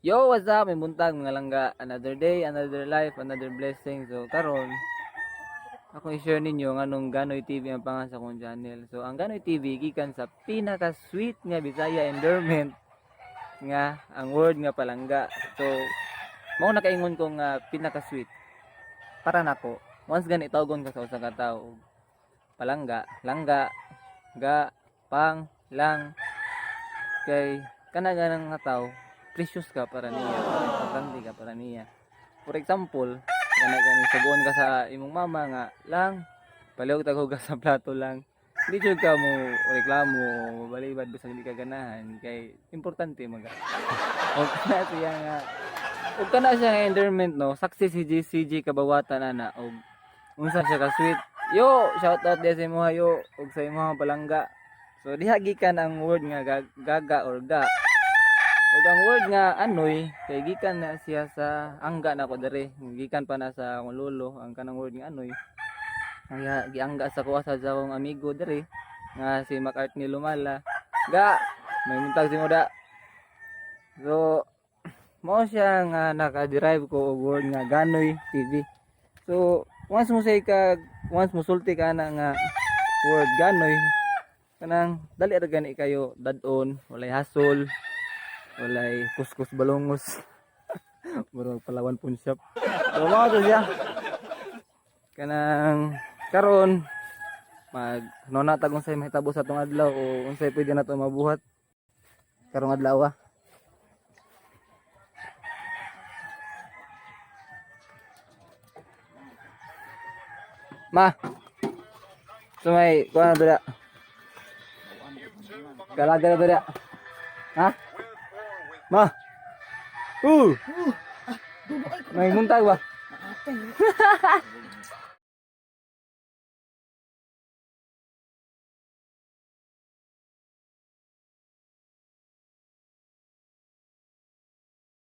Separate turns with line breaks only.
Yo, what's up? May buntag, mga langga. Another day, another life, another blessing. So, karon ako i-share ninyo nganong Ganoy TV ang pangalan sa akong channel. So, ang Ganoy TV gikan sa pinaka-sweet nga Bisaya endearment nga ang word nga palangga. So, mao nakaingon ko nga pinaka-sweet. Para nako, once gani tawgon ka sa usa ka tawo, palangga, langga, ga, pang, lang, kay kana ganang nga tao, precious ka para niya, importante ka para niya. For example, kana gani suguon ka sa imong mama nga lang, palihog tag hugas sa plato lang. Hindi jud ka mo reklamo o balibad bisag di ka ganahan kay importante man ka. O kana siya nga ug kana siya nga endearment, no. Success si GCG kabawatan ana og unsa siya ka sweet. Yo, shout out diha sa imo yo ug sa imong palangga. So diha gikan ang word nga gaga or ga. Ug ang word nga anoy kay gikan na siya sa angga nako diri. Gikan pa na sa akong lolo ang kanang word nga anoy. Kaya giangga sa kuha sa akong amigo diri nga si McCartney Lumala. Ga, may muntag si mo da. So mao siya nga naka-derive ko og word nga Ganoy TV. So once mo say ka, once mo sulti ka na nga word Ganoy, kanang dali ra gani kayo dadon, walay hasol, walay kuskus balongos. Murag Palawan Pawn Shop. So mao to siya. Kanang karon mag nona tag unsay mahitabo sa atong adlaw o unsay pwede nato mabuhat karong adlaw ah. Ma. So may kuha na dala. Kalaga na dala. Ha? Ma. May muntag ba?